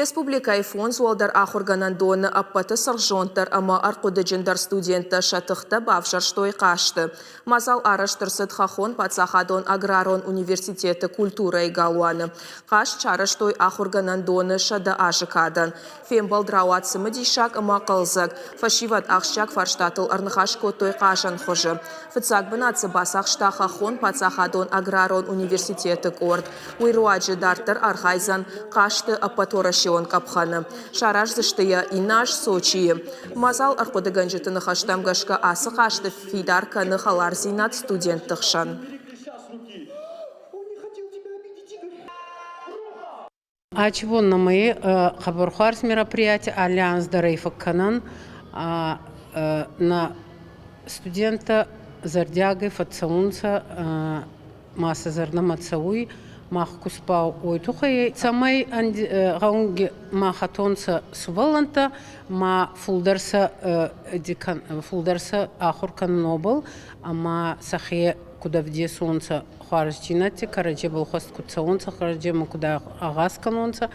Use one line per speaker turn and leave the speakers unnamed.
Республикӕйы фондз уӕлдӕр ахуыргӕнӕндоны ӕппӕты цыргъзонддӕр ӕмӕ ӕрхъуыдыджындӕр студенттӕ сӕ тыхтӕ бавзӕрстой хъазты. Мадзал арӕзт ӕрцыд Хӕххон паддзахадон аграрон университеты культурӕйы галуаны. Хъазт сарӕзтой ахуыргӕнӕндоны 100 азы кадӕн. Фембӕлд рауад цымыдисаг ӕмӕ хъӕлдзӕг. Фӕсивӕд ахсджиаг фарстатыл ӕрныхас кодтой хъазӕн хуызы. Фыццаг бынат дзы бацахста Хӕххон паддзахадон аграрон университеты къорд. Уый руаджы дарддӕр архайдзӕн хъазты ӕппӕтуӕрӕсеон къӕпхӕны. Сараздзысты йӕ иннӕ аз Сочийы. Мадзал ӕрхъуыдыгӕнджыты ныхӕстӕм гӕсгӕ ацы хъазты фидар кӕны хӕлардзинад студентты хсӕн.
Ачи бон нӕмӕ хъӕбӕр хуарз мероприятие алли анз дӕр ӕй фӕккӕнӕн. Нӕ студенттӕ зӕрдиагӕй фӕццӕунцӕ ма сӕ зӕрдӕмӕ цӕуй мах кустбӕл уой туххӕй, цӕмӕй гъӕунги ма хӕтонцӕ сувӕллӕнттӕ ма фулдӕр сӕ фулдӕр сӕ ахур кӕнун ӕма сӕхе куд ӕвдесонцӕ хуарзджийнӕдти, кӕрӕдзебӕл хуӕст куд цӕуонцӕ, кӕрӕдземӕ куд агъаз кӕнонцӕ.